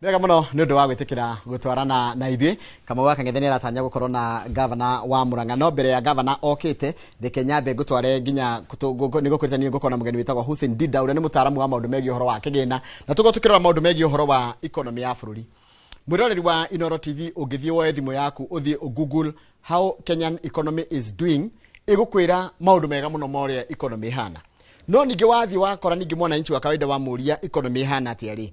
Wega muno nĩ ũndũ wa gwĩtĩkĩra gũtwarana na ithuĩ. Kamau wa Kang'ethe nĩ aratanya gũkorwo na gavana wa Murang'a, no mbere ya gavana okĩte, reke nyambe ngũtware nginya nĩ gũkwĩrĩte niĩ ngũkorwo na mũgeni wĩtagwo Hussein Dida, ũrĩa nĩ mũtaaramu wa maũndũ megiĩ ũhoro wa kĩgĩna, na tũkorwo tũkĩrora maũndũ megiĩ ũhoro wa economy ya bũrũri. Mwĩroreri wa Inoro TV, ũngĩthiĩ woe thimũ yaku ũthiĩ Google "how Kenyan economy is doing", ĩgũkwĩra maũndũ mega mũno ma ũrĩa economy ĩhana. No ningĩ wathiĩ wakora ningĩ mwananchi wa kawaida wamũria economy ĩhana atĩa rĩ,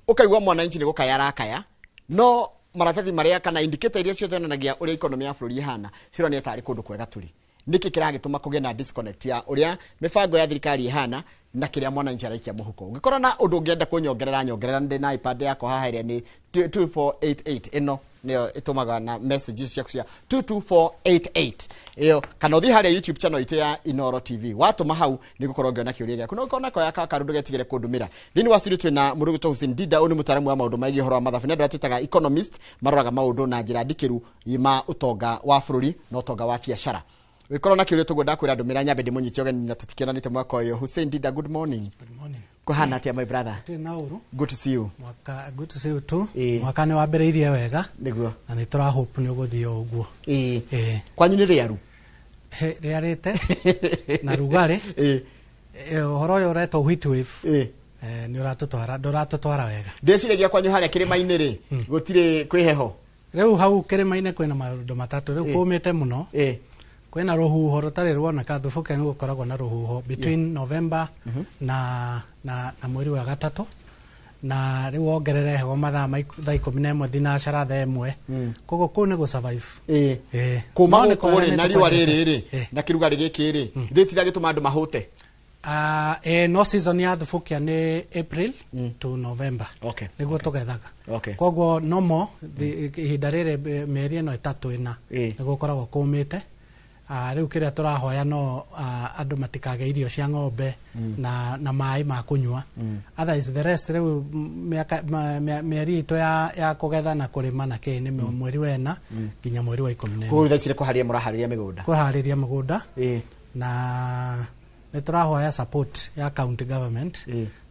ũkaigua mwananchi nĩ gũkaya arakaya, no maratathi marĩa kana indicator iria ciothe yonanagia ũrĩa economy ya bũrũri ĩhana cironania tarĩ kũndũ kwega tũrĩ. Nĩkĩ kĩragĩtũma kũgĩe na disconnect ya ũrĩa mĩbango ya thirikari ĩhana na kĩrĩa mwananchi araikia mũhuko? Ũngĩkorwo na ũndũ ũngĩenda kũnyongerera, nyongerera. Ndĩ na iPad yakwa haha ĩrĩa nĩ 2488. Ĩno nĩyo ĩtũmaga na messages ciaku cia 22488 ĩyo, kana ũthiĩ harĩa YouTube channel itũ ya Inoro TV. Watũma hau nĩ gũkorwo ngĩona kĩũria gĩaku, no ũkorwo nako ya kakaru ndũgetigĩre kũndũmĩra. Thĩinĩ wa studio twĩna mũndũ ũgwĩtwo Hussein Dida. Ũyũ nĩ mũtaaramu wa maũndũ megiĩ ũhoro wa mathabu, nĩ andũ arĩa twĩtaga economist, maroraga maũndũ na njĩra ndikĩru ma ũtonga wa bũrũri na ũtonga wa biacara. Wĩkorwo na kĩũria tũguo ndakwĩra ndũmĩra. Nyambe ndĩmũnyite ũgeni na tũtikĩonanĩte mwaka ũyũ. Hussein Dida, good morning. Good morning. Kũhana atĩa, my brother? Gũtirĩ na ũru. Good to see you. Mwaka, good to see you too. Ĩĩ. Mwaka nĩ wambĩrĩirie wega Nĩguo. na nĩ tũra hope nĩ ũgũthiĩ o ũguo. Ĩĩ. Ĩĩ. Kwanyu nĩ rĩaru? He, rĩarĩte na rugarĩ. Ĩĩ. Ũhoro ũyũ ũretwo heat wave Ĩĩ. nĩ ũratũtwara, ndũratũtwara wega. Ndĩciragia kwanyu harĩa kĩrĩma-inĩ rĩ, gũtirĩ kwĩ heho. Rĩu hau kĩrĩma-inĩ kwĩna maũndũ matatũ rĩu. Kũmĩte mũno. Kwĩna rũhuho rũtarĩ ruoneka. Thubuke nĩ gũkoragwo na rũhuho between November na mweri wa gatatũ, na rĩu wongerere heho mathaa ma thaa 11 thinacara, thaa 1, koguo kũu nĩ gũ survive. Ĩĩ. Kuma No nĩ gũkũ kwega rĩ nĩ na riũa tũkwendete. rĩrĩ rĩ na kĩrugarĩ gĩkĩ rĩ, rĩtiragĩtũma andũ mahũte? Ah, no season ya thubukia nĩ April to November. Nĩguo tũgethaga. Koguo nomo ihinda rĩrĩ, mĩeri ĩno 3, 4, nĩ gũkoragwo kũmĩte. Ah, rĩu kĩrĩa tũrahoya no andũ matikage irio cia ng'ombe na maĩ ma kũnyua. Otherwise the rest rĩu mĩaka mĩeri itũ ya kũgetha na kũrĩma na kĩ nĩ mweri wa ĩna nginya mweri wa 11. Koguo thaa ici nĩ kũharĩria mũraharĩria mĩgũnda? Kũharĩria mũgũnda. Na nĩ tũrahoya support ya county government,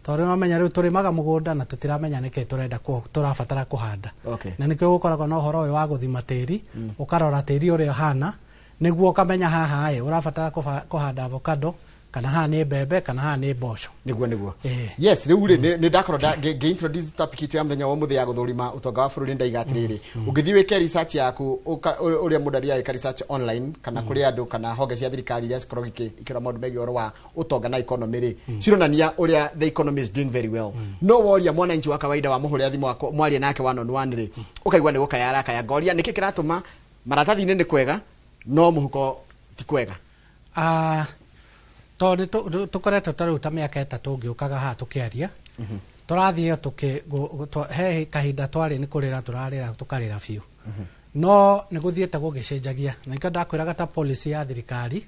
tondũ nĩwamenya rĩu tũrĩmaga mũgũnda na tũtiramenya nĩkĩ tũrenda tũrabatara kũhanda. Na nĩkĩo gũkoragwo na ũhoro ũyũ wa gũthima tĩri, ũkarora tĩri ũrĩa ũhana nĩguo ũkamenya haha ĩ ũrabatara kũhanda avocado, kana haha nĩ mbembe, kana haha nĩ mboco. Nĩguo. Ĩĩ. Yes, rĩu rĩ, nĩ ndakorwo ngĩ introduce topic itũ ya mũthenya wa ũmũthĩ ya gũthũrima ũtonga wa bũrũri. Ndaiga atĩrĩrĩ, ũngĩthiĩ wĩke research yaku, ũrĩa mũndũ athiaga ĩka research online kana kũrĩ andũ kana honge cia thirikari iria cikoragwo ikĩrora maũndũ megiĩ ũhoro wa ũtonga na economy rĩ, cironania ũrĩa the economy is doing very well. No woria mwananchi wa kawaida, wa mũhũrĩra thimũ mwarie nake one on one rĩ, ũkaigua nĩ gũkaya arakaya. Ngoria nĩkĩ kĩratũma maratathi-inĩ nĩ kwega no mũhuko ti kwega? Ah, tondũ nĩ tũkoretwo ta rĩu ta mĩaka 3 ngĩũkaga haha tũkĩaria, tũrathiĩ tũkĩ he kahinda twarĩ nĩ kũrĩra tũrarĩra, tũkarĩra biũ, no nĩ gũthiĩte gũgĩcenjagia. Na nĩkĩo ndakwĩraga ta policy ya thirikari,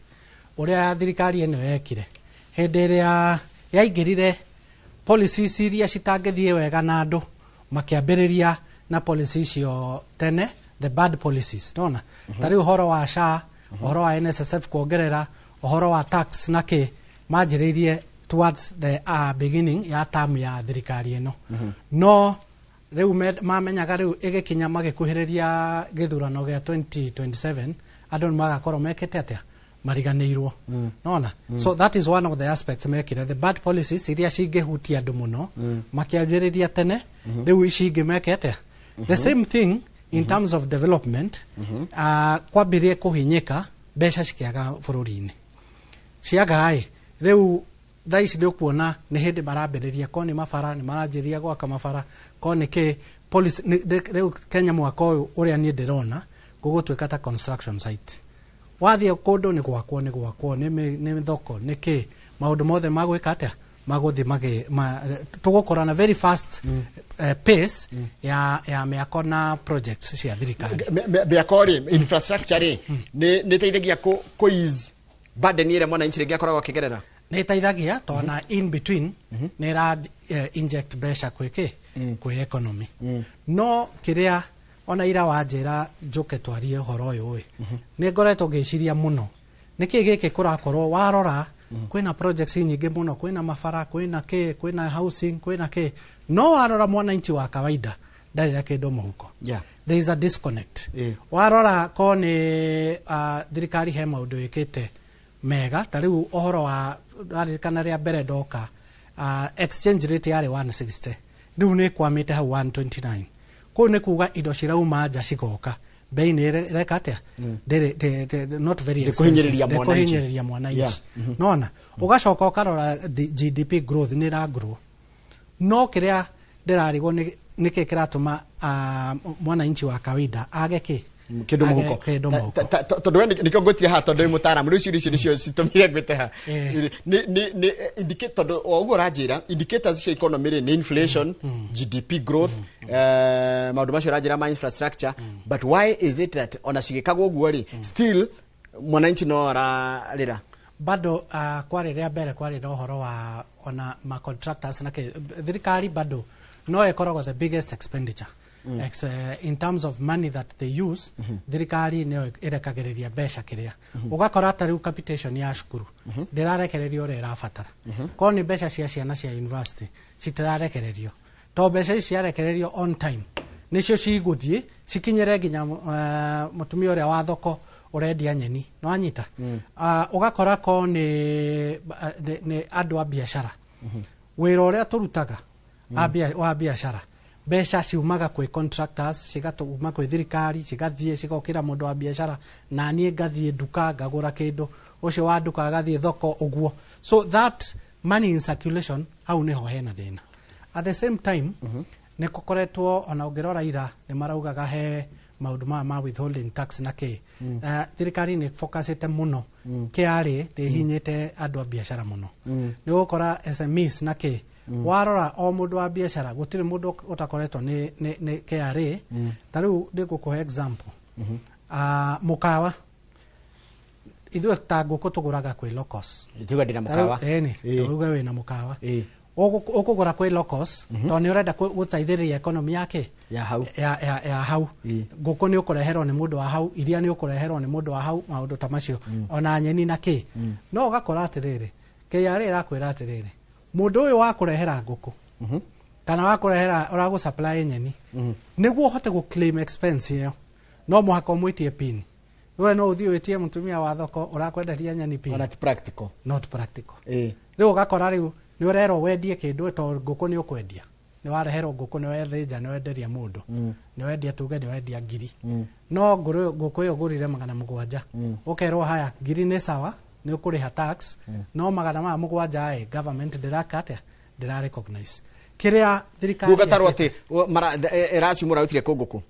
ũrĩa thirikari ĩno yekire hĩndĩ ĩrĩa yaingĩrire, policies iria citangĩthiĩ wega na andũ makĩambĩrĩria na policy icio tene, the bad policies. Nona ta rĩu ũhoro wa SHA, ũhoro wa NSSF kuongerera, ũhoro wa tax na kĩ, manjĩrĩirie towards the beginning ya term ya thirikari ĩno. No rĩu mamenyaga rĩu ĩgĩkinya magĩkuhĩrĩria gĩthurano gĩa 2027, andũ nĩ magakorwo mekĩte atĩa, mariganĩirwo. Nona so that is one of the aspects mekire, the bad policies iria cingĩhutia andũ mũno makĩanjĩrĩria tene. Rĩu ici ingĩ meke atĩa? The same thing in terms of development. Kwambirie kũhinyĩka, mbeca cikĩaga bũrũri-inĩ, ciaga ĩ rĩu thaa ici nĩ ũkuona nĩ hĩndĩ marambĩrĩria ko nĩ mabara, nĩ maranjĩrĩria gwaka mabara, ko nĩ kĩ policy rĩu Kenya mwaka ũyũ ũrĩa niĩ ndĩrona gũgũtuĩka ta construction site. Wathiĩ kũndũ nĩ gwakwo, nĩ gwakwo, nĩ thoko, nĩ kĩ, maũndũ mothe magwĩka atĩa, magũthiĩ magĩ tũgũkora na very fast pace ya mĩako na projects cia thirikari. Mĩako rĩ, infrastructure rĩ, nĩ ĩteithagia kũ ease burden ĩrĩa mwananchi rĩngĩ akoragwo akĩgerera? Nä ĩteithagia tondũ na in between nä ĩra inject mbeca kwĩ kä kwĩ economy. No kĩrĩa ona ira wanjĩra njũke twarie ũhoro ũyũ ĩ, nĩ ngoretwo ngĩciria mũno nĩkĩ gĩkĩ kũrakorwo. Warora kwĩna projects nyingĩ mũno, kwĩna mabara, kwĩna kĩ, kwĩna housing, kwĩna kĩ, no warora mwananchi wa kawaida Ndarĩ na kĩndũ mũhuko. There is a disconnect. Warora ko nĩ thirikari he maũndũ ĩkĩte mega, ta rĩu ũhoro wa raririkana rĩa mbere ndoka, exchange rate yarĩ 160, rĩu nĩ ĩkwamĩte hau 129. Kũu nĩ kuga indo cirauma nja cigoka, bei nĩ ĩreka atĩa? Ndĩrĩ not very expensive. Ndĩkũhinyĩrĩria mwananchi. Ndĩkũhinyĩrĩria mwananchi. Nona ũgacoka ũkarora GDP growth nĩ ĩragrow, no kĩrĩa ndĩrarigwo nĩ nĩkĩ kĩratũma mwananchi wa kawaida age kĩ Kĩndũ age mũhuko. Kĩndũ mũhuko. Tondũ we nĩkĩo ngwĩtire haha, tondũ wĩ mũtaaramu. Rĩu ciũria icio nĩcio citũmire ngwĩte haha. Nĩ tondũ o ũguo ũranjĩra indicators cia economy rĩ, nĩ inflation, GDP growth, maũndũ macio ũranjĩra ma infrastructure, but why is it that ona cigĩkagwo ũguo rĩ, still mwananchi no ararĩra? Bado kwarĩ rĩa mbere kwarĩ na ũhoro wa ona ma contractors na kĩ, thirikari bado no ĩkoragwo the biggest expenditure in terms of money that they use. Thirikari nĩyo ĩrekagĩrĩria mbeca kĩrĩa ũgakora ta rĩu capitation ya cukuru ndĩrarekererio ũrĩa ĩrabatara. Korwo nĩ mbeca cia ciana cia university citirarekererio, to mbeca ici ciarekererio on time nĩcio cigũthiĩ cikinyĩre nginya mũtumia ũrĩa wa thoko ũrendia nyeni nĩwanyita. Ũgakora ko nĩ andũ a biacara, wĩra ũrĩa tũrutaga wa biacara, mbeca ciumaga kwĩ contractors, cigatuma kwĩ thirikari, cigathiĩ cigokĩra mũndũ wa biacara, na niĩ ngathiĩ nduka ngagũra kĩndũ, ũcio wa nduka agathiĩ thoko ũguo. So that money in circulation, hau nĩho hena thĩna. At the same time, nĩ gũkoretwo ona ũngĩrora ira nĩ maraugaga he maũndũ maya ma withholding tax na kĩ. Thirikari nĩ focusĩte mũno KRA, nĩ ĩhinyĩte andũ a biacara mũno. Nĩ ũgũkora SMEs na kĩ, warora o mũndũ wa biacara gũtirĩ mũndũ ũtakoretwo nĩ KRA. Ta rĩu ndĩ ngũkũhe example, mũkawa, ithuĩ ta ngũkũ tũgũraga kwĩ locos. Tuga ndĩna mũkawa. Ĩni, uge wĩna mũkawa. Ũkũgũra kwĩ locos tondũ nĩ ũrenda gũteithĩrĩria economy yake Ya hau. ya hau. Ngũkũ nĩ ũkũreherwo nĩ mũndũ wa hau, iria nĩ ũkũreherwo nĩ mũndũ wa hau, maũndũ ta macio, ona nyeni na kĩ. No ũgakora atĩrĩrĩ, KRA ĩrakwĩra atĩrĩrĩ, mũndũ ũyũ wa kũrehera ngũkũ kana wa kũrehera ũragũ supply nyeni, nĩguo ũhote gũ claim expense ĩyo no mũhaka ũmwĩtie pin. We no ũthiĩ wĩtie mũtumia wa thoko ũrakwenderia nyeni pin? Ona ti practical. Not practical. Rĩu ũgakora rĩu nĩ ũrerwo wendie kĩndũ, to ngũkũ nĩ ũkwendia, nĩ wareherwo ngũkũ, nĩ wethĩnja, nĩ wenderia mũndũ, nĩ wendia, tuge nĩ wendia 1,000, no ngũkũ ĩyo ũgũrire 700. Ũkerwo haya, 1,000 nĩ sawa, nĩ ũkũrĩha tax, no 700 ĩ government ndĩraka atĩa? Ndĩra recognize kĩrĩa thirikari Gũgatarwo ĩkĩte. atĩ ĩraci mũrarutire kũ ngũkũ?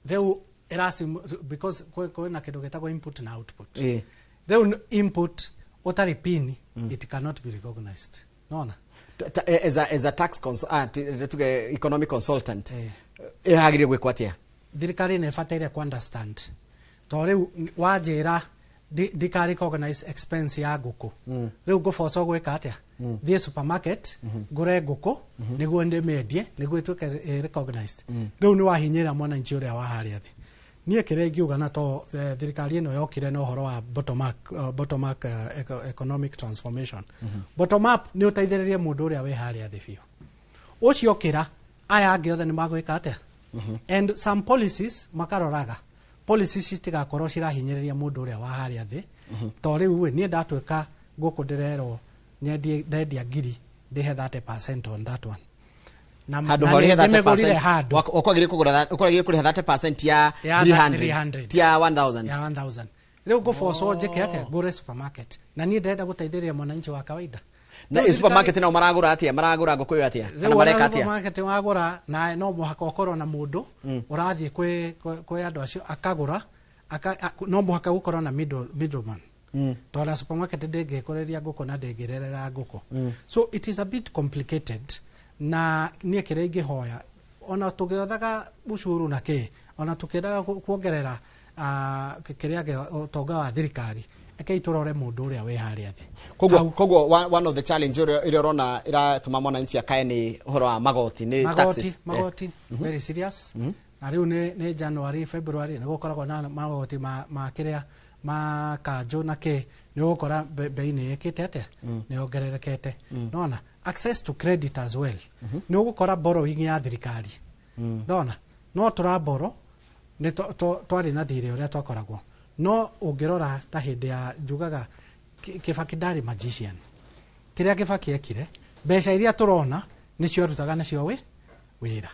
Rĩu ĩraci because kwĩna kĩndũ gĩtagwo input na output. Rĩu input ũtarĩ pin, it cannot be recognized, nona. As a tax tuge economic consultant, ĩhagĩrĩire gwĩkwo atĩa? Thirikari nĩ ĩbataire ku understand, to rĩu wanjĩra ndika recognize expense ya ngũkũ, rĩu ngũbocwo gwĩka atĩa? Thiĩ supermarket ngũre ngũkũ nĩguo ndĩmĩendie nĩguo ĩtuĩke recognized. Rĩu nĩ wahinyĩrĩra mwananchi ũrĩa wa harĩa thĩ. Niĩ kĩrĩa ingiuga na to thirikari ĩno yokire na ũhoro wa bottom up, bottom up economic transformation. Bottom up nĩ ũteithĩrĩrie mũndũ ũrĩa wĩ harĩa thĩ biũ, ũcio kĩra aya angĩ othe nĩ magwĩka atĩa. And some policies makaroraga policies citigakorwo cirahinyĩrĩria mũndũ ũrĩa wa harĩa thĩ. To rĩu ĩ, niĩ ndatuĩka ngũkũ ndĩrerwo nyendie, ndendia 1,000 ndĩhe 30% on that one na Handũ na ha ũrĩhe nĩ ndĩmĩgũrire 30%, handũ ũkwagĩrĩire kũgũra, ũkwagĩrĩire kũrĩha 30% ya Ya 300, 300. ti ya 1000. Ya 1000. Rĩu ngũbocwo njĩke atĩa? Ngũre supermarket, na niĩ ndĩrenda gũteithĩrĩria mwananchi wa kawaida. Na Rĩu supermarket nao maragũra atĩa? Maragũra ngũkũ ĩyo atĩa, kana rĩu mareka ona atĩa? Supermarket wagũra na no mũhaka ũkorwo na mũndũ ũrathiĩ kwĩ andũ acio akagũra no mũhaka gũkorwo na middleman, tondũ na supermarket ndĩngĩkũrĩria ngũkũ na ndĩngĩrerera ngũkũ. So it is a bit complicated. Na niĩ kĩrĩa ingĩhoya, ona tũgĩothaga ucuru na kĩ, ona tũkĩendaga kuongerera kĩrĩa ũtonga wa thirikari, rekei tũrore mũndũ ũrĩa wĩ harĩa thĩ. Koguo Hau. Koguo one of the challenge ĩrĩa ũrona ĩratũma mwananchi akae nĩ ũhoro wa magoti, nĩ Magoti. taxes. Magoti very serious. Na rĩu nĩ January, February nĩ gũkoragwo na magoti ma kĩrĩa ma kanjũ na kĩ, nĩ ũgũkora bei nĩ ĩkĩte atĩa? Nĩ yongererekete. Nona access to credit as well, nĩ ũgũkora borrowing ya thirikari. Ndona no tũraboro nĩ twarĩ na thirĩ ũrĩa twakoragwo, no ũngĩrora ta hĩndĩ ya njugaga Kibaki ndarĩ magician. Kĩrĩa Kibaki ekire, mbeca iria tũrona nĩcio arutaga nacio wĩra.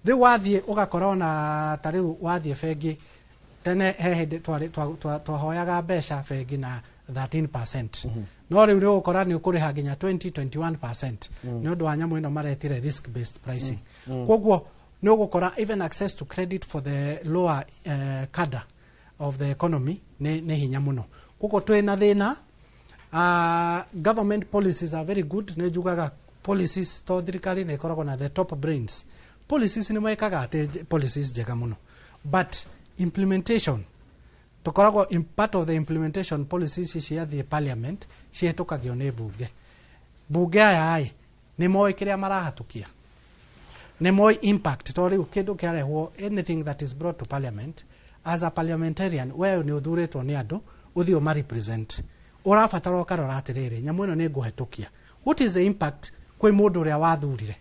Rĩu wathiĩ ũgakora ona ta rĩu wathiĩ bengi tene, he hĩndĩ twahoyaga mbeca bengi na 13%, no rĩu nĩ ũgũkora nĩ ũkũrĩha nginya 20 21% nĩ ũndũ wa nyamũ ĩno maretire risk based pricing. Koguo nĩ ũgũkora even access to credit for the lower cadre of the economy nĩ hinya mũno. Koguo twĩna thĩna. Government policies are very good. Nĩ njugaga policies to thirikari nĩ ĩkoragwo na the top brains. Policies nĩ mekaga atĩ policies njega mũno, but implementation tũkoragwo in part of the implementation. Policies ici ciathiĩ parliament cihĩtũkagio nĩ bunge. Bunge aya ĩ nĩ moĩ kĩrĩa marahatũkia, nĩ moĩ impact, to rĩu kĩndũ kĩarehwo, anything that is brought to parliament, as a parliamentarian we nĩ ũthurĩtwo nĩ andũ ũthiĩ ũma represent, ũrabatara ũkarora atĩrĩrĩ, nyamũ ĩno nĩ ngũhetũkia, what is the impact kwĩ mũndũ ũrĩa wathurire?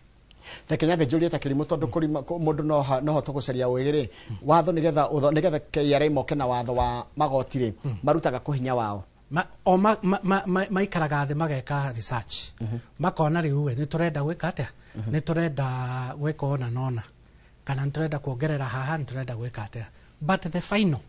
Reke nyambe njũrie ta kĩrimũ, tondũ kũrima mũndũ no hote gũcaria ũgĩ rĩ watho nĩgetha KRA moke na watho wa magoti rĩ, marutaga kũ hinya wao? Ma, o ma, ma, ma, ma, maikaraga thĩ mageka research, makona rĩu we nĩ tũrenda gwĩka atĩa, nĩ tũrenda gwĩka ũna nona, kana nĩ tũrenda kuongerera haha, nĩ tũrenda gwĩka atĩa, but the final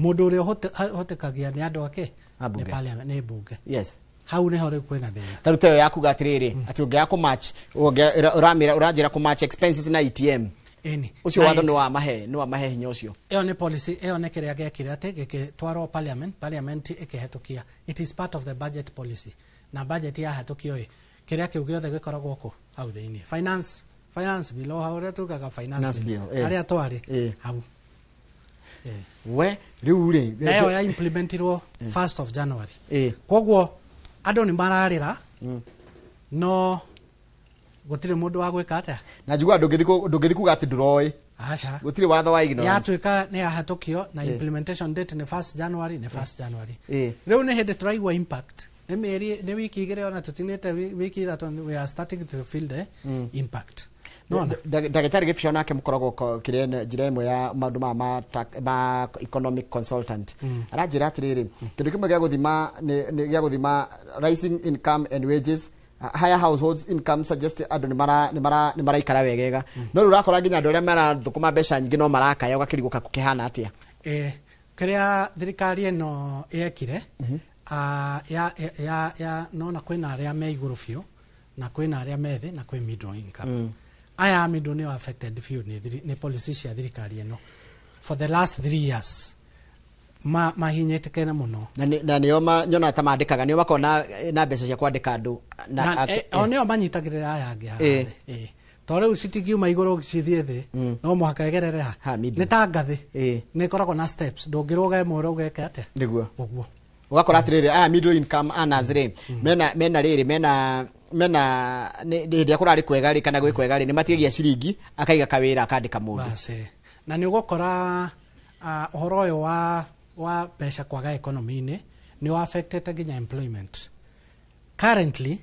mũndũ ũrĩa ũhotekagia nĩ andũ ake. A bunge. Nĩ parliament, nĩ bunge. Yes. Hau nĩho rĩu kwĩna thĩna. Ta rĩu ta ĩyo yakuga atĩrĩrĩ, atĩ ũngĩaga kũ match, ũramĩra ũranjĩra kũ match expenses na ATM. Ĩni. Ũcio Na watho nĩ wa mahe hinya ũcio. Ĩyo nĩ policy, ĩyo nĩ kĩrĩa gĩekire atĩ gĩgĩtwarwo parliament, parliament ĩkĩhetũkia. It is part of the budget policy, na budget yahetũkio ĩ kĩrĩa kĩu gĩothe gĩkoragwo kũ hau thĩinĩ finance bill, o hau ũrĩa tugaga finance Finance bill, bill, eh. harĩa twarĩ hau. We rĩu rĩ Na ĩyo ya implementirwo 1st of January. Koguo andũ nĩ mararĩra, no gũtirĩ mũndũ wa gwĩka atĩa. Na njigua ndũngĩthiĩ kuga atĩ ndũroĩ. Aca. Gũtirĩ watho wa ignorance. Yatuĩka nĩ yahetũkio na implementation date nĩ 1st January, nĩ 1st January. Rĩu nĩ hĩndĩ tũraigua impact, nĩ mĩeri, nĩ wiki 2, ona tũtinĩte wiki 3, we are starting to feel the impact, nona. Ndagĩtarĩ Gĩbico nake mũkoragwo kĩrĩa njĩra ĩmwe ya maũndũ maya ma economic consultant aranjĩra atĩrĩrĩ, kĩndũ kĩmwe gĩa gũthima nĩ gĩa gũthima rising income and wages, higher households income suggest andũ nĩ maraikara wegega, no rĩu ũrakora nginya andũ arĩa marathũkũma mbeca nyingĩ no marakaya, ũgakĩrigwo kĩhana atĩa. Kĩrĩa thirikari ĩno yekire, ya nona kwĩna arĩa me igũrũ biũ na kwĩna arĩa me thĩ na kwĩ middle income. Aya a middle nĩo affected biũ nĩ policy cia thirikari ĩno for the last 3 years, mahinyĩtĩkene mũno. Na nĩo nyonaga ta mandĩkaga, nĩo makoragwo na mbeca cia kwandĩka andũ na Na, o nĩo manyitagĩrĩra aya angĩ haha thĩ. To rĩu citingiuma igũrũ cithiĩ thĩ, no mũhaka ĩgerere ha? Ha, middle. Nĩ ta ngathĩ. Nĩ ĩkoragwo na steps, ndũngĩrũga ĩmwe ũgeke atĩa. Nĩguo. Ũguo. Ũgakora atĩrĩrĩ, aya middle income earners rĩ, mena rĩrĩ mena nĩ hĩndĩ ĩrĩa kũrarĩ kwega rĩ, kana gwĩ kwega rĩ, nĩ matigagia ciringi akaiga kawĩra akandĩka mũndũ. Bas. Na nĩ ũgũkora ũhoro ũyũ wa mbeca kwaga economy-inĩ nĩ wa affectete nginya employment. Currently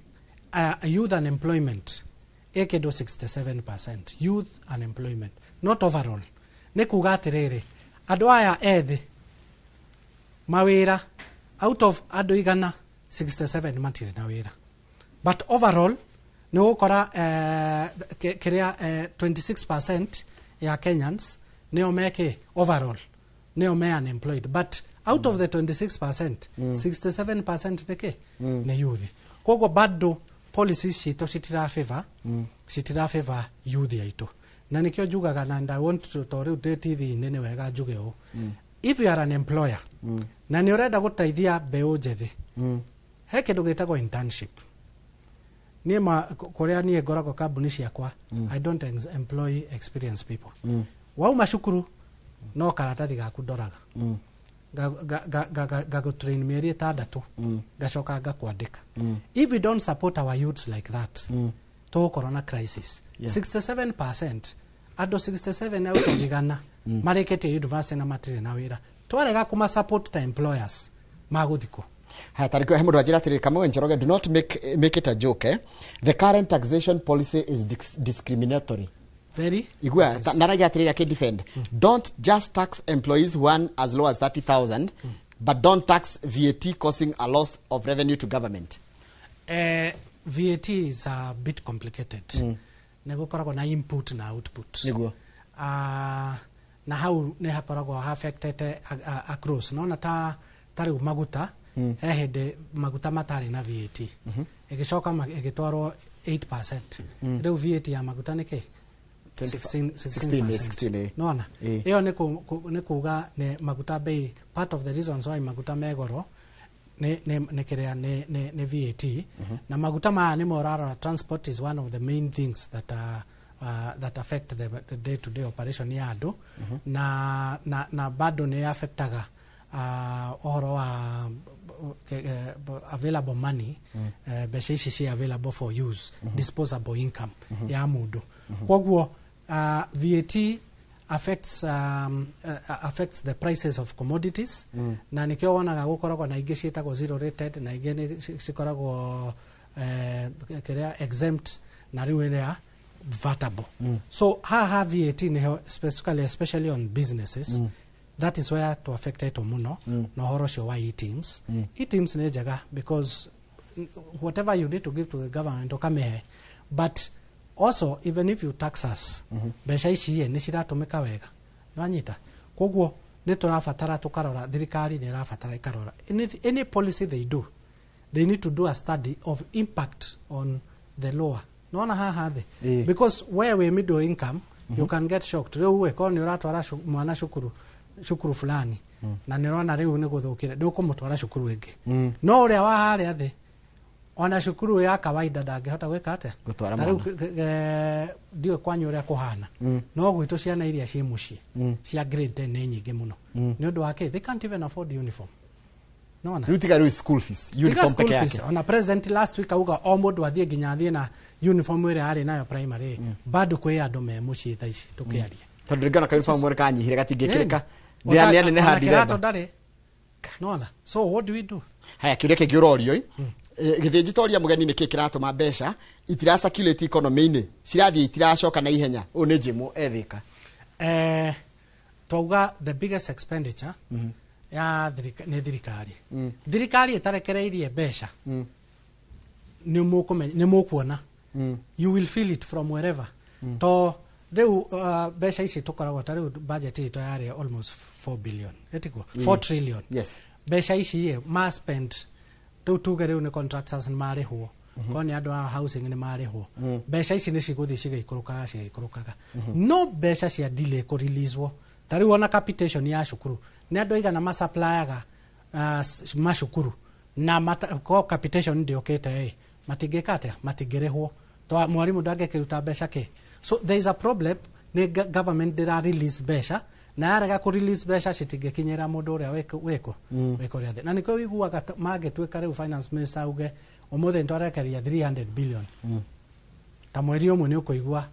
youth unemployment ĩ kĩndũ 67%, youth unemployment, not overall. Nĩ kuga atĩrĩrĩ, andũ aya ethĩ mawĩra, out of andũ 100, 67 matirĩ na wĩra, but overall nĩ ũgũkora kĩrĩa 26% ya Kenyans nĩo mekĩ overall nĩo me unemployed, but out of the 26%, 67% nĩkĩ? Nĩ youth. Koguo bado policies citũ citira favor youth aitũ, na nĩkĩo njugaga na and I want to, to rĩu ndĩ TV-inĩ nĩ wega njuge ũũ: if you are an employer na nĩ ũrenda gũteithia mbeũ njĩthĩ, he kĩndũ gĩtagwo internship. Niĩ kũrĩa niĩ ngoragwo kambuni ciakwa, I don't employ experienced people. Wauma cukuru no karatathi gaku ndoraga, ngagũtrain mĩeri 6, ngacoka ngakwandĩka. If we don't support our youths like that, tũgũkorwo na crisis. 67%, andũ 67 out of 100 marĩkĩtie university na matirĩ na wĩra. Twarega kũma support ta employers, magũthikũ. Haya, tarĩki he mũndũ anjĩra atĩrĩrĩ, Kamau Njoroge, do not make it a joke, eh? The current taxation policy is discriminatory. Very. Igua naraiga atiriri akidefend, "Don't just tax employees who earn as low as 30,000, but don't tax VAT, causing a loss of revenue to government." VAT is a bit complicated. Nĩ gũkoragwo na input na output. Na hau nĩ hakoragwo affectete across. Nona ta rĩu maguta, he hĩndĩ maguta matarĩ na VAT, ĩgĩcoka ĩgĩtwarwo 8%. Rĩu VAT ya maguta nĩ kĩ? 16. 16%. 16, eh. Nona Eh. ĩyo nĩ kuga nĩ maguta bei, part of the reasons why maguta me goro nĩ kĩrĩa nĩ VAT. Na maguta maya nĩmo ũrarora, transport is one of the main things that affect the day to day operation ya andũ, na bado nĩ affectaga ũhoro wa available money, mbeca ici ci available for use, disposable income ya mũndũ. Koguo VAT affects the prices of commodities, na nikio wonaga gukoragwo na ingĩ ciĩtagwo zero rated, na ingĩ nĩ cikoragwo kĩrĩa exempt, na rĩu ĩrĩa vatable. So haha VAT nĩho specifically, especially on businesses, that is where to affected mũno. Na ũhoro ũcio wa eTIMS, eTIMS nĩ njega because whatever you need to give to the government ũkamĩhe, but also even if you tax us, mbeca ici ĩ nĩ ciratũmĩka wega? Nĩwanyita? Koguo nĩ tũrabatara tũkarora, thirikari nĩ ĩrabatara ĩkarora any policy they do, they need to do a study of impact on the lower, nona haha thĩ, because where we middle income, you can get shocked. Rĩu we korwo nĩ ũratwara mwana cukuru fulani, na nĩ ũrona rĩu nĩ gũthũkire, ndũkũmũtwara cukuru ĩngĩ. No ũrĩa wa harĩa thĩ, ona cukuru ya kawaida ndangĩhota gwĩka atĩa? Gũtwara Ta rĩu mwana. Ndiũĩ kwanyu ũrĩa kũhana, no gwitũ ciana iria ciĩ mũciĩ cia grade 10 nĩ nyingĩ mũno. Nĩ ũndũ wa kĩ? They can't even afford uniform, nona? Rĩu tiga rĩu school fees, Tiga uniform school peke fees. yake. Ona president last week auga o mũndũ athiĩ nginya athiĩ na uniform ĩrĩa arĩ nayo primary, bado kwĩ andũ me mũciĩ thaa ici tũkĩaria. Tondũ rĩngĩ ona ka uniform mwene kanyihire gatingĩkĩrĩka. Ĩni. Nĩ neneha. Ona kĩratũ Ndithemba. ndarĩ, nona? So what do we do? Haya, kĩũria kĩngĩ ũrorio gĩthĩnji toria mũgeni, nĩ kĩ kĩratũma mbeca itira circulate economy-inĩ, cirathiĩ itiracoka na ihenya? Ũyũ nĩ Jimũ ethĩka. Twauga the biggest expenditure ya nĩ thirikari. Thirikari ĩtarekereirie mbeca, nĩ mũkuona, you will feel it from wherever. To rĩu mbeca ici tũkoragwo, ta rĩu budget itũ yarĩ almost 4 billion, ĩtiguo? 4 trillion. Yes. Mbeca ici ĩ ma spend, rĩu tuge rĩu nĩ contractors nĩ marĩhwo, korwo nĩ andũ a housing nĩ marĩhwo, mbeca ici nĩ cigũthiĩ cigĩikũrũkaga cigĩikũrũkaga. No mbeca cia delay kũ release, ta rĩu ona capitation ya cukuru, nĩ andũ aigana masupplyaga macukuru na ko capitation ndĩũkĩte ĩ, matingĩka atĩa? Matingĩrĩhwo. Mwarimũ ndangĩkĩruta mbeca kĩ? So there is a problem, nĩ government ndĩra release mbeca, na yarega kũ release mbeca citingĩkinyĩra mũndũ ũrĩa wĩkũ wĩkũ rĩa thĩ. Na nĩkĩo wiguaga mangĩtuĩka rĩu finance minister auge ũmũthĩ nĩtwarekereria 300 billion, ta mweri ũmwe nĩ ũkũigua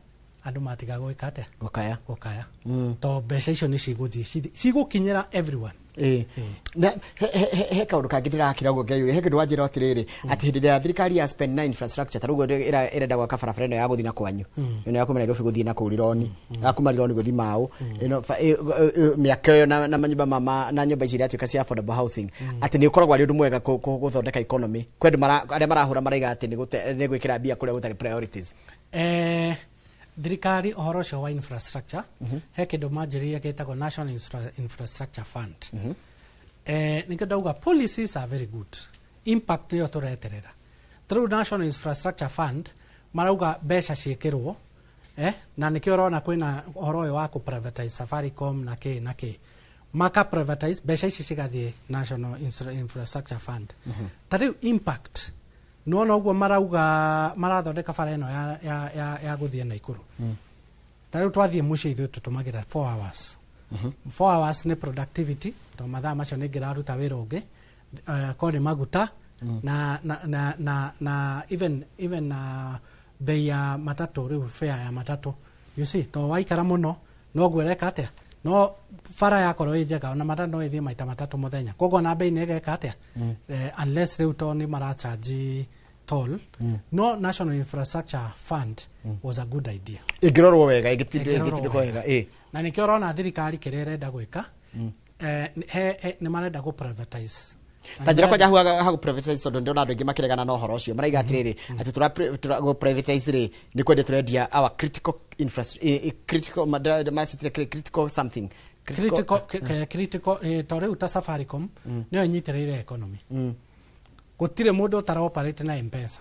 andũ matiga gwĩka atĩa? Gũkaya. Gũkaya, to mbeca icio nĩ cigũthiĩ cigũkinyĩra everyone. Ĩĩ. Na he kaũndũ kangĩ ndĩrakira ũguo ngeyũria, he kĩndũ wanjĩra atĩrĩrĩ, atĩ hĩndĩ ĩrĩa thirikari ya spend na infrastructure, ta rĩu ũguo ĩrenda gwaka barabara ĩno ya gũthiĩ na kwanyu, ĩno ya kuma Nairobi gũthiĩ na kũu Rironi, ya kuma Rironi gũthiĩ Mau ĩno, mĩaka ĩyo na manyũmba na nyũmba ici iratuĩka cia affordable housing, atĩ nĩ ũkoragwo arĩ ũndũ mwega gũthondeka economy. Kwĩ andũ arĩa marahũra maraiga atĩ nĩ gwĩkĩra mbia kũrĩa gũtarĩ priorities. Thirikari ũhoro ũcio wa infrastructure, he kĩndũ manjĩrĩirie gĩtagwo National Infrastructure Fund. Nĩkĩo ndauga policies are very good, impact nĩyo tũreterera. Through National Infrastructure Fund marauga mbeca ciĩkĩrwo, na nĩkĩo ũrona kwĩna ũhoro ũyũ wa kũ-privatize Safaricom na kĩ na kĩ, maka privatize, mbeca ici cigathiĩ National Infrastructure Fund. Ta rĩu impact nĩwona ũguo marauga marathondeka bara ĩno ya gũthiĩ Naikuru. Ta rĩu twathiĩ mũciĩ ithuĩ tũtũmagĩra 4 hours. 4 hours nĩ productivity, to mathaa macio nĩ ngĩraruta wĩra ũngĩ, korwo nĩ maguta na even na bei ya matatũ, rĩu fare ya matatũ, you see, to waikara mũno noguo ĩreka atĩa? No bara yakorwo ĩ njega, ona matatũ no ĩthiĩ maita matatũ mũthenya, koguo na bei nĩ ĩgeka atĩa? Unless rĩu to nĩ maracharge toll. No National Infrastructure Fund was a good idea. Ĩngĩrorwo wega, Ĩngĩrorwo ĩngĩtindĩkwo wega, ĩ. Na nĩkĩo ũrona thirikari kĩrĩa ĩrenda gwĩka, nĩ marenda gũ privatize. Ta njĩra kwanja hau hagu privatize, tondũ ndĩrona andũ aingĩ makĩregana na ũhoro ũcio, maraiga atĩrĩrĩ, atĩ tũra gũ privatize rĩ, nĩ kwendia tũrendia our critical infrastructure, critical macitire critical something. Critical, to rĩu ta Safaricom nĩyo ĩnyitĩrĩire economy. Gũtirĩ mũndũ ũtara operate na M-Pesa.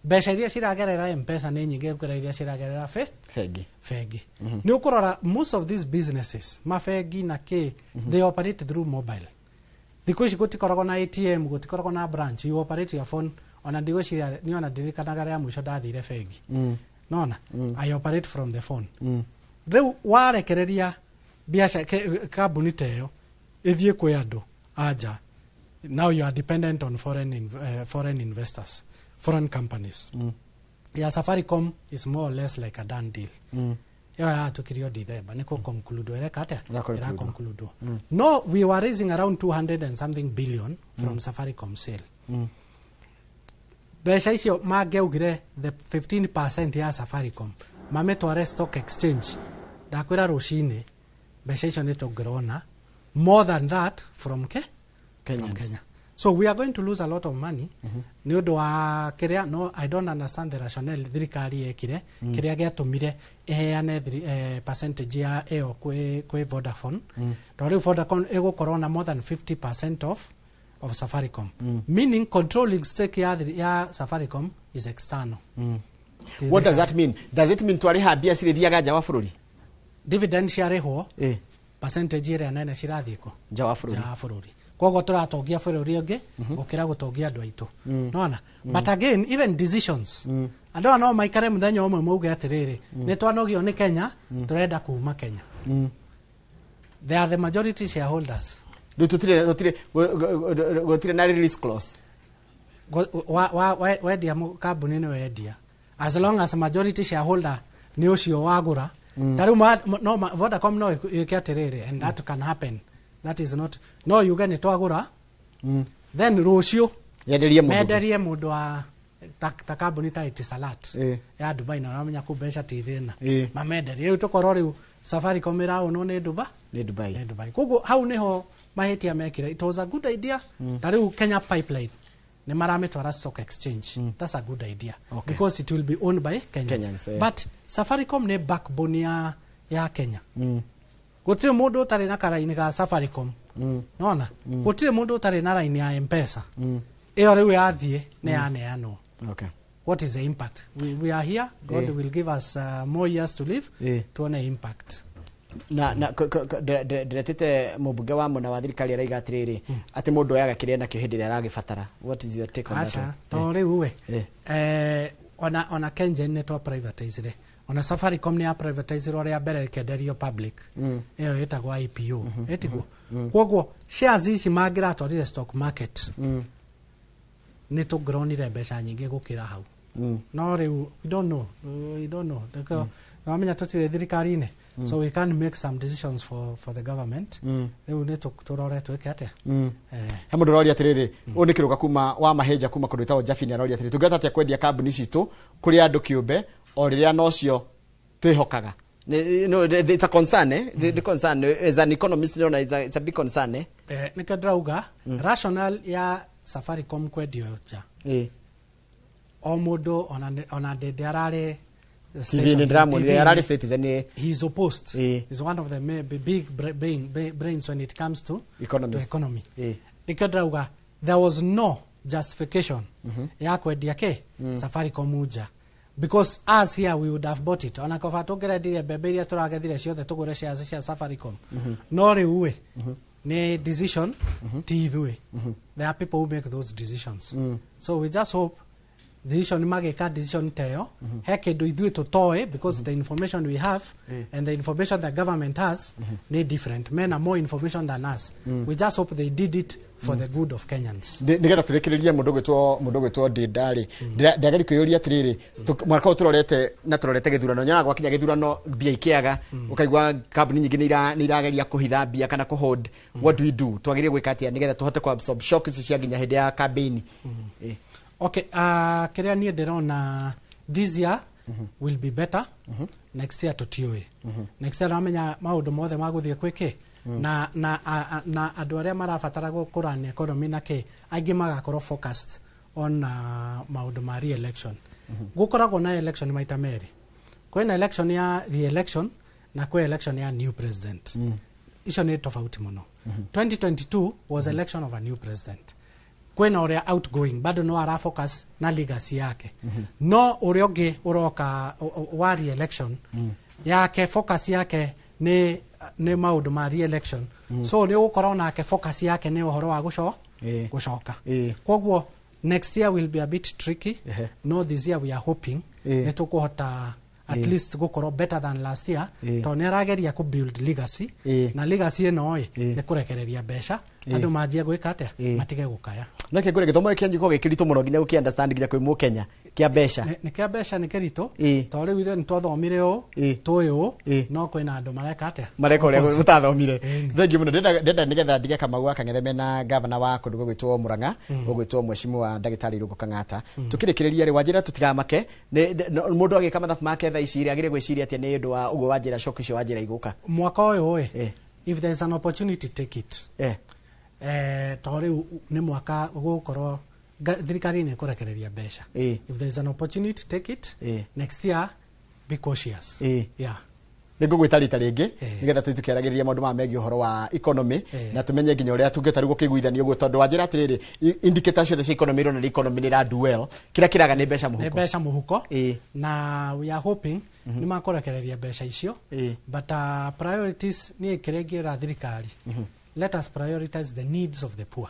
Mbeca iria ciragerera M-Pesa nĩ nyingĩ gũkĩra iria ciragerera bengi. Bengi. Nĩ ũkũrora most of these businesses, mabengi na kĩ, they operate through mobile. Thikũ ici gũtikoragwo na ATM, gũtikoragwo na branch, you operate your phone. Ona ndigwĩciria niĩ ona ndirikanaga rĩa mũico ndathire bengi. Nona I operate from the phone. Rĩu warekereria biacara, kambuni ta ĩyo ĩthiĩ kwĩ andũ anja, now you are dependent on foreign investors, foreign companies. Ya Safaricom is more or less like a done deal. Ĩyo yatũkirio December, nĩ kũ conclude ĩreka atĩa? Ĩra Ĩra conclude. No we were raising around 200 and something billion from Safaricom sale. Mbeca icio mangĩaugire the 15% ya Safaricom mamĩtware stock exchange, ndakwĩra rũcinĩ mbeca icio nĩ tũngĩrona more than that from ke from Kenyans. Kenya. So we are going to lose a lot of money nĩ ũndũ wa kĩrĩa. No I don't understand the rationale thirikari yekire, kĩrĩa gĩatũmire ĩheane percentage ya ĩyo kwĩ Vodafone, tondũ rĩu Vodacom ĩgũkorwo na more than 50% of Safaricom, meaning controlling stake ya Safaricom is external. What does that mean? Does it mean twarĩha mbia cirĩthiaga nja wa bũrũri? Dividend ciarĩhwo, percentage ĩrĩa nene cirathiĩ kũ? Nja wa bũrũri. Nja wa bũrũri. Koguo tũratongia bũrũri ũngĩ gũkĩra gũtongia andũ aitũ. Nona but again, even decisions, andũ aya no maikare mũthenya ũmwe mauge atĩrĩrĩ, nĩ twanogio nĩ Kenya, tũrenda kuma Kenya. They are the majority shareholders. Rĩu tũtirĩ na release clause. Wendia kambuni nĩ wendia, as long as majority shareholder nĩ ũcio wagũra. Ta rĩu no Vodacom no ĩke atĩrĩrĩ, and that can happen, that is not, no yuge nĩ twagũra, then rũciũ yenderie mũndũ ũngĩ. Menderie mũndũ wa ta kambuni ta Etisalat ya Dubai, na ũramenya kũ mbeca ti thĩna. Mamenderie, rĩu tũkorwo rĩu Safaricom ĩraũnwo nĩ Dubai. Nĩ Dubai. Nĩ Dubai. Koguo hau nĩho mahĩtia mekire. It was a good idea. Ta rĩu Kenya Pipeline nĩ maramĩtwara stock exchange. That's a good idea because it will be owned by Kenyans. Kenyans, eh. But Safaricom nĩ backbone ya Kenya. Gũtirĩ mũndũ ũtarĩ na karaini ga Safaricom. Nona gũtirĩ mũndũ ũtarĩ na raini ya M-Pesa. Ĩyo rĩu yathiĩ nĩ yaneanwo. What is the impact? We are here. God will give us more years to live. Tuone impact. Na ndĩretĩte mũmbunge wa mwena wa thirikari, araiga atĩrĩrĩ, atĩ mũndũ oyaga kĩrĩa nakĩo hĩndĩ ĩrĩa aragĩbatara. What is your take on that Aca, one? to rĩu we, ona Kengen nĩ twa privatizire, ona Safaricom nĩ ya privatizirwo rĩa mbere, ĩkenderio public. Ĩyo ĩtagwo IPO, ĩtiguo? Koguo shares ici mangĩratwarire stock market, nĩ tũngĩronire mbeca nyingĩ gũkĩra hau. No rĩu we don't know, we don't know. Nĩkĩo wamenya tũtirĩ thirikari-inĩ, so we can make some decisions for the government. Rĩu nĩ tũrore twĩke atĩa. He mũndũ ũroria atĩrĩrĩ, ũyũ nĩ kĩrũga kuma wa mahenja kuma kũndũ gwĩtagwo Jabini, aroria atĩrĩrĩ, tũngĩhota atĩa kwendia kambuni citũ kũrĩ andũ kĩũmbe o rĩrĩa nocio twĩhokaga? No, it's a concern, eh? The concern as an economist, no, it's a big concern, eh? Nĩkĩo ndĩrauga rationale ya Safaricom kwendio nja, o mũndũ ona ndĩndĩ ararĩ TV-inĩ ndĩramuonire ararĩ Citizen, eh. He is opposed. He's one of the big brains when it comes to Economy. to economy. Nĩkĩo ndĩrauga there was no justification ya kwendia ke Safaricom nja, because us here we would have bought it. Ona koba tũngĩrendirie mbembe iria tũragethire ciothe tũgũre shares cia Safaricom. No rĩu ĩ, nĩ decision ti ithuĩ. There are people who make those decisions, so we just hope decision magĩka decision ta ĩyo, he kĩndũ ithuĩ tũtoĩ, because the information we have and the information the government has nĩ different. Mena more information than us. We just hope they did it for the good of Kenyans. Nĩgetha tũrĩkĩrĩrie, mũndũ ũgwĩtwo ndĩndarĩ ndageri kwĩyũria atĩrĩrĩ, mwaka ũyũ tũrorete na tũrorete gĩthurano, nyonaga gwakinya gĩthurano mbia ikĩaga, ũkaigua kambuni nyingĩ nĩ irageria kũhitha mbia kana kũhold. What do we do? Twagĩrĩire gwĩka atĩa nĩgetha tũhote kũ absorb shock ici cia nginya hĩndĩ ya campaign? Okay, kĩrĩa niĩ ndĩrona this year will be better. Next year tũtiũĩ. Next year ramenya maũndũ mothe magũthiĩ kwĩkĩ na andũ arĩa marabatara gũkũrania economy na kĩ aingĩ magakorwo focused on maũndũ ma re-election. Gũkoragwo na election maita merĩ, kwĩna election ya re-election na kwĩ election ya new president. Icio nĩ tofauti mũno. 2022 was election of a new president. Kwĩna ũrĩa outgoing bado no ara focus na legacy yake, no ũrĩa ũngĩ ũroka wa re-election yake, focus yake nĩ maũndũ ma re-election. So nĩ ũgũkorwo nake focus yake nĩ ũhoro wa gũcoka. Koguo next year will be a bit tricky. No this year we are hoping nĩ tũkũhota at least gũkorwo better than last year, tondũ nĩ arageria kũ build legacy, na legacy ĩno ĩ nĩ kũrekereria mbeca andũ manjie gwĩka atĩa, matige gũkaya. No kĩngũre gĩthomo gĩkĩ kĩanyu gĩkĩritũ mũno nginya gũkĩ understand nginya kwĩ mũkenya kĩa mbeca. Nĩ kĩa mbeca nĩ kĩritũ, tondũ rĩu ithuĩ nĩ twathomire ũũ, tũĩ ũũ, no kwĩna andũ mareka atĩa? Mareka ũrĩa Opposite. mũtathomire. Ĩni. Thengiũ mũno. Ndĩrenda nĩgetha ndige Kamau wa Kang'ethe na gavana wa kũndũ gũgwĩtwo Murang'a, ũgwĩtwo mheshimiwa ndagĩtarĩ Irũngũ Kang'ata. Tũkĩrĩkĩrĩria rĩ, wanjĩra tũtigamake mũndũ agĩka mathabu make thaa ici rĩ, agĩrĩire gwĩciria atĩa nĩ ũndũ wa ũguo wanjĩra shock icio wanjĩra igũka? Mwaka ũyũ ĩ, if there is an opportunity, take it. Tondũ rĩu nĩ mwaka gũgũkorwo thirikari nĩ ĩkũrekereria mbeca. If there is an opportunity, take it. Next year be cautious. Yeah. Nĩ ngũgwĩta rita rĩngĩ nĩgetha tũthiĩ tũkĩaragĩrĩria maũndũ maya megiĩ ũhoro wa economy, na tũmenye nginya ũrĩa tũngĩhota rĩu gũkĩiguithania ũguo, tondũ wanjĩra atĩrĩrĩ, indicator ciothe cia economy ironania economy nĩ ĩra do well, kĩrĩa kĩraga nĩ mbeca Nĩ mũhuko. mbeca mũhuko, na we are hoping nĩ makũrekereria mbeca icio. But priorities, niĩ kĩrĩa ingĩra thirikari, let us prioritize the needs of the poor.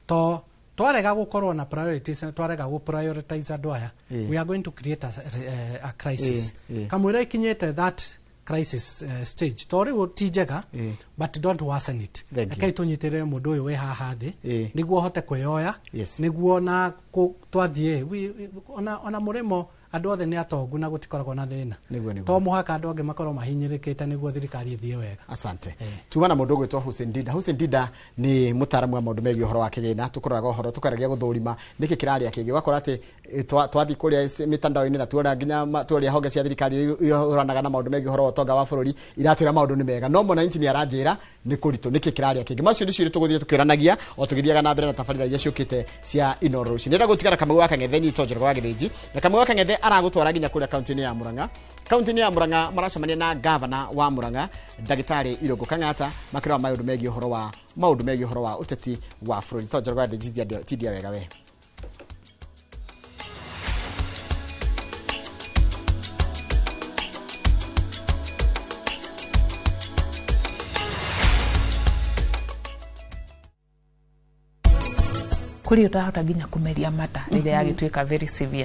To twarega gũkorwo na priorities na twarega gũ prioritize andũ aya, we are going to create a crisis. Kamũira ikinyĩte that crisis stage, to rĩu ti njega, but don't worsen it. Thank you. Rekei tũnyitĩrĩre mũndũ ũyũ wĩ haha thĩ nĩguo ahote kwĩyoya, nĩguo na twathiĩ ona mũrĩmo andũ othe nĩ atongu na gũtikoragwo na thĩna. Nĩguo. To mũhaka andũ angĩ makorwo mahinyĩrĩkĩte nĩguo thirikari ĩthiĩ wega. Asante. Tuma na mũndũ ũgwĩtwo Hussein Dida. Hussein Dida nĩ mũtaaramu wa maũndũ megiĩ ũhoro wa kĩgĩna. Tũkũroraga ũhoro tũkaragia gũthũrima nĩkĩ kĩrarĩa kĩngĩ, ũgakora atĩ twathiĩ kũrĩa mĩtandao-inĩ na tuona nginya tuoria honge cia thirikari ihũranaga na maũndũ megiĩ ũhoro wa ũtonga wa bũrũri iratwĩra maũndũ nĩ mega, no mwananchi nĩ aranjĩra nĩ kũritũ, nĩkĩ kĩrarĩa kĩngĩ? Macio nĩcio tũgũthiĩ tũkĩranagia o tũgĩthiaga na mbere na tabarĩra iria ciũkĩte cia Inooro rũcinĩ. Ndĩrenda gũtigana Kamau wa Kang'ethe nyitwo Njoroge wa Gĩthĩnji, na Kamau wa Kang'ethe aragũtwara nginya kũrĩa kaunti-inĩ ya Murang'a. Kaunti-inĩ ya Murang'a maracemania na gavana wa Murang'a ndagĩtarĩ Irũngũ Kang'ata makĩrora maũndũ megiĩ ũhoro wa ũteti wa bũrũri. To Njoroge wa Gĩthĩnji, tindia wega we. Kũrĩ ũtahota nginya kũmeria mata rĩrĩa yagĩtuĩka very severe.